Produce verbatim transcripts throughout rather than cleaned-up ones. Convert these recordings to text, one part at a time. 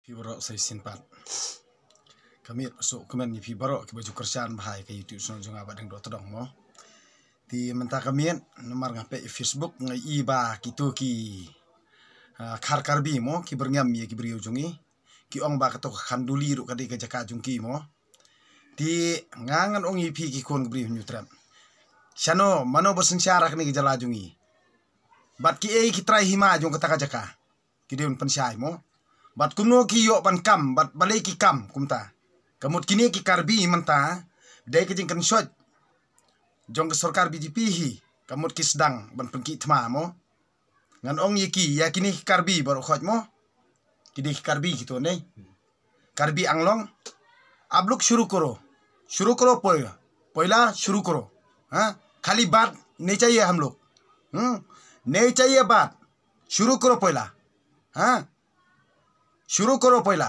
Phi baroh sa shisien pat. Ka miet sngewkmen ïa phi baroh kiba ju kyrshan bha ïa ka YouTube channel jong nga Bah Deng Dohtdong mo. Te mynta ka miet namar nga peit Facebook nga i ba kito ki, ah, khar Karbi mo, ki byrngem ïa ki briew jong ngi. Ki ong ba kato ka Khanduli ruh ka dei ka jaka jong ki mo. Te nga ngan ong ïa phi ki khun ka Bri Hynñiewtrep. Shano mano ba synshar ha kane ka jylla jong ngi? Bad kiei ki trai hima jong kata ka jaka? Ki dei ban pynshai mo. Bad kumno ki ïoh ban kam, bad balei ki kam kumta? Ka mut kine ki Karbi mynta dei ka jingkynshoh jong ka sorkar B J P hi. Ka mut ki sdang ban pynkhih thma mo. Ngan ong ïa ki, ïa kine ki Karbi baroh khoit mo. Ki dei ki Karbi kito ne. Karbi Anglong. आप लोग शुरू करो, शुरू करो, पहला, पहला शुरू करो। हाँ, खाली बात नहीं चाहिए हम लोग। हम्म, नहीं चाहिए बात, शुरू करो पहला। हाँ, शुरू करो पहला,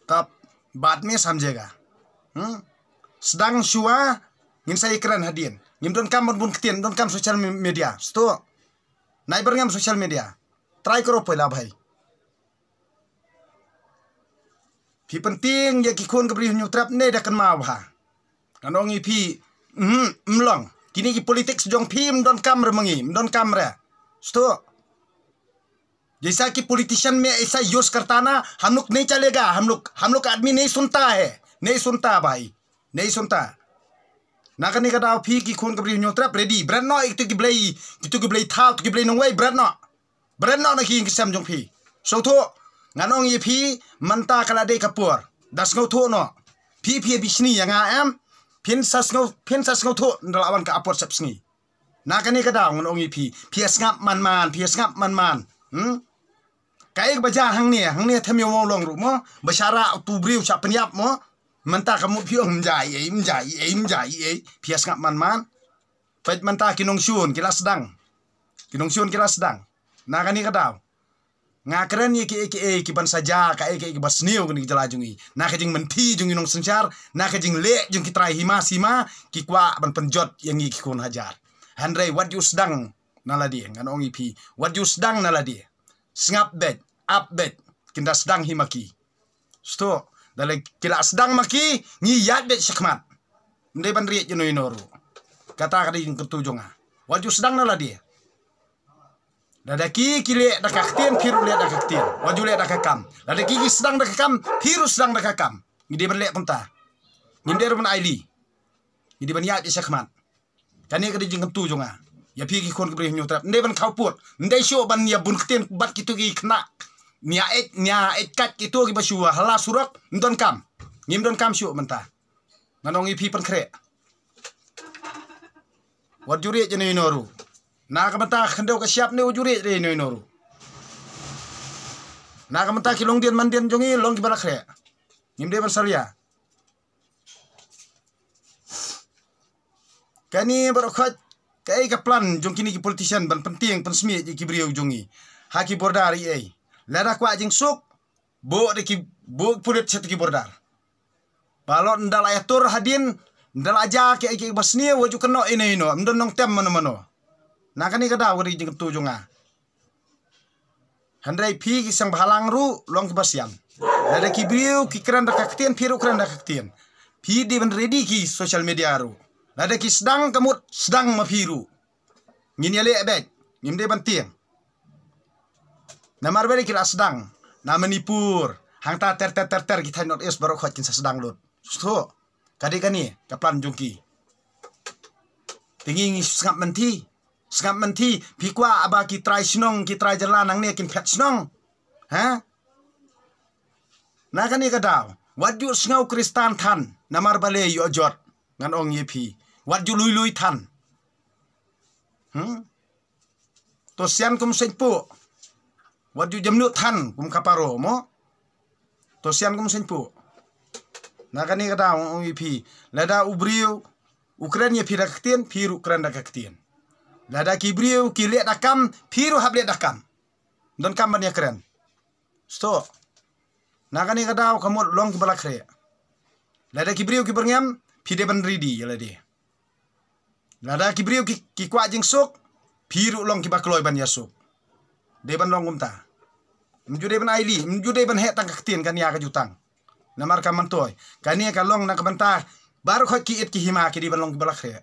तब बाद में समझेगा। हम्म, sdang shuwa, ngin sa ïakren hadien. Ngim donkam ban bun ktien, donkam social me-, media. Sto. Nai byrngem social media. Try करो पहला भाई. Phi pyntieng ïa ki khun ka Bri Hynñiewtrep ne da kynmaw bha. Ngan ong ïa phi, mm, mlong. Kine ki politics jong phi ym donkam re ma ngi, ym donkam re. Sto. जैसा कि politician में ऐसा use करता ना, हम लोग नहीं चलेगा, हम लोग, हम लोग का आदमी नहीं सुनता है, नहीं सुनता भाई, नहीं सुनता. Na kane ka daw phi ki khun ka Bri Hynñiewtrep ready. Bret noh ïa kito ki blei, kito ki blei thaw, kito ki blei nongwei, bret noh. Bret noh na ki ïing ki sem jong phi. Sngewthuh, ngan ong ïa phi, mynta ka la dei ka por. Da sngewthuh noh. Phi phi ïa bishni ïa nga em. Phin sa sngew, phin sa sngewthuh, ynda la wan ka apot sepsngi. Na kane ka daw ngan ong ïa phi, phi ïa sngap man man, phi ïa sngap man man. Hmm? Kaei kaba jia hangne, hangne them ïa u Mawlong ruh mo, ba sha rah utu u briew sha pynïap mo. Mynta ka mut phi ong ym jia ei ei, ym jia ei ei, ym jia ei ei. Phi ïa sngap man man. Peit mynta ki nongshun ki la sdang. Ki nongshun ki la sdang. Na kane ka daw nga kren ïa kiei kiei kiban sa jia, kaei kaei kiba sniew kane ka jylla jong ngi. Na ka jingmynthi jong ngi nongsynshar, na ka jingleh jong ki trai hima sima, ki kwah ban pynjot ïa ngi ki khun hajar. Hynrei wat ju sdang na lade, ngan ong ïa phi, wat ju sdang na lade. Sngap beit, ap beit, kin da sdang hi ma ki. Sto, da lei ki la sdang ma ki, ngi ïaid beit shakhmat. Ym dei ban riej ïano ïano ruh. Kata ka dei jingkyntu jong nga. Wat ju sdang na lade. Lada ki ki leh da ka ktien, phi ruh leh da ka ktien. Wat ju leh da ka kam. Lada ki ki sdang da ka kam, phi ruh sdang da ka kam. Ngi dei ban leh kumta. Ngim dei ruh ban ailad. Ngi dei ban ïaid beit shakhmat. Kane ka dei jingkyntu jong nga ïa phi ki khun ka Bri Hynñiewtrep. Ym dei ban khawpud, ym dei shuh ban ïa bun ktien bad kito ki khynnah. Nia eit, nia eit kat kito kiba shu ha la surok, ym donkam. Ngim donkam shuh mynta. Ngan ong ïa phi pynkhreh. Wat ju riej ïano ïano ruh. Na ka bynta ka khyndew ka shyiap ne wat ju riej ïano ïano ruh. Na ka bynta ki longdien mandien jong ngi long kiba la khreh. Ngim dei ban salia. Kane baroh khoit, kaei ka plan jong kine ki politician ban pyntieng pynsmiej ïa ki briew jong ngi ha ki border ei ei. Lada kwah jingsuk, buh da ki, buh pulit sha ki border. Balot ynda la ïatur hadien, ynda la jia kiei kiei ba sniew, wat ju kynnoh ïano ïano, ym don nongtem mano mano. Na kane ka daw ka dei jingkyntu jong nga. Hynrei phi ki seng bhalang ruh long kiba sian. Lada ki briew ki kren da ka ktien, phi ruh kren da ka ktien. Phi dei ban ready ki social media ruh. Lada ki sdang ka mut sdang ma phi ruh. Ngin ïaleh beit, ngim dei ban tieng. Namar ba dei ki la sdang na Manipur, hangta ter ter ter ter ki thaiñ North East baroh khoit kin sa sdang lut. Sngewthuh, ka dei kane ka plan jong ki. Te ngi ngi sngap mynthi. Sngap mynthi, phi kwah ba ki trai shnong, ki trai jylla nangne kin phet shnong? Ha? Na kane ka daw, wat ju sngew khristan than, namar balei ïoh jot, ngan ong ïa phi. Wat ju lui lui than. Hmm? To sian kum seiñ puh. Wat ju jemnud than kum ka paro mo. To sian kum seiñ puh. Na kane ka daw ong ïa phi. Lada u briew u kren ïa phi da ka ktien, phi ruh kren da ka ktien. Lada ki briew ki leh da kam, phi ruh hap leh da kam. Donkam ban ïa kren. Sto. Na kane ka daw ka mut long kiba la khreh. Lada ki briew ki byrngem, phi dei ban ready ïa lade. Lada ki briew ki, ki kwah jingsuk, phi ruh long kiba kloi ban ïasuk. Dei ban long kumta. Ym ju dei ban ai li, ym ju dei ban heh tang ka ktien, kan ïa ka jutang. Namar ka myntoi kane ka long na ka bynta baroh khoit ki ïit ki hima ki dei ban long kiba la khreh.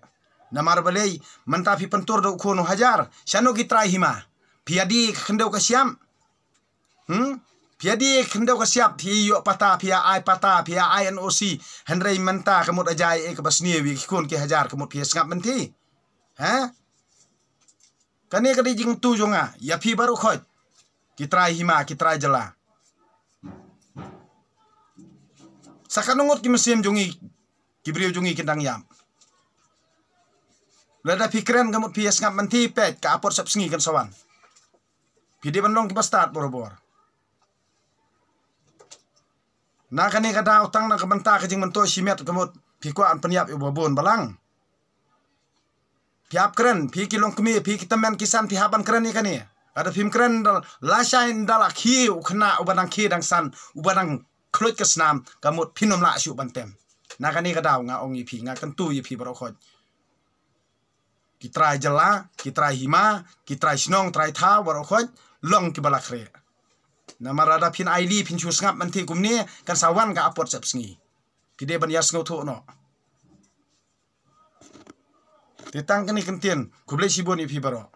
Namar balei, mynta phi pyntur da u khun u hajar, shano ki trai hima? Phi ïa die ka khyndew ka shyiap. Hmm? Phi ïa die ka khyndew ka shyiap, phi ïoh patta, phi ïa ai patta, phi ïa ai N O C. Hynrei mynta ka mut a jia ïa kaba sniew ïa ki khun ki hajar, ka mut phi ïa sngap mynthi. Ha? Kane ka dei jingkyntu jong nga ïa phi baroh khoit, ki trai hima, ki trai jylla. Sa katno ngut ki mynsiem jong ngi, ki briew jong ngi kin dang ïap. Lada phi kren ka mut phi ïa sngap mynthi, peit ka apot sepsngi kan sa wan. Phi dei ban long kiba stad borabor. Na kane ka daw, tang na ka bynta ka jingmyntoi shimet ka mut phi kwah ban pynïap ïa uba bun balang. Phi hap kren, phi ki longkmie, phi ki tymmen ki san, phi hap ban kren ïa kane. Lada phim kren da lashai, da la khie u khynnah uba dang khie dang san, uba dang khluit ka snam, ka mut phin ym lah shuh ban tem. Na kane ka daw nga ong ïa phi, nga kyntu ïa phi baroh khoit, ki trai jylla, ki trai hima, ki trai shnong, trai thaw baroh khoit, long kiba la khreh. Namar lada phin ai li, phin shu sngap mynthi kumne, kan sa wan ka apot sepsngi. Phi dei ban ïa sngewthuh noh. Te tang kane ka ktien, khublei shibun ïa phi baroh.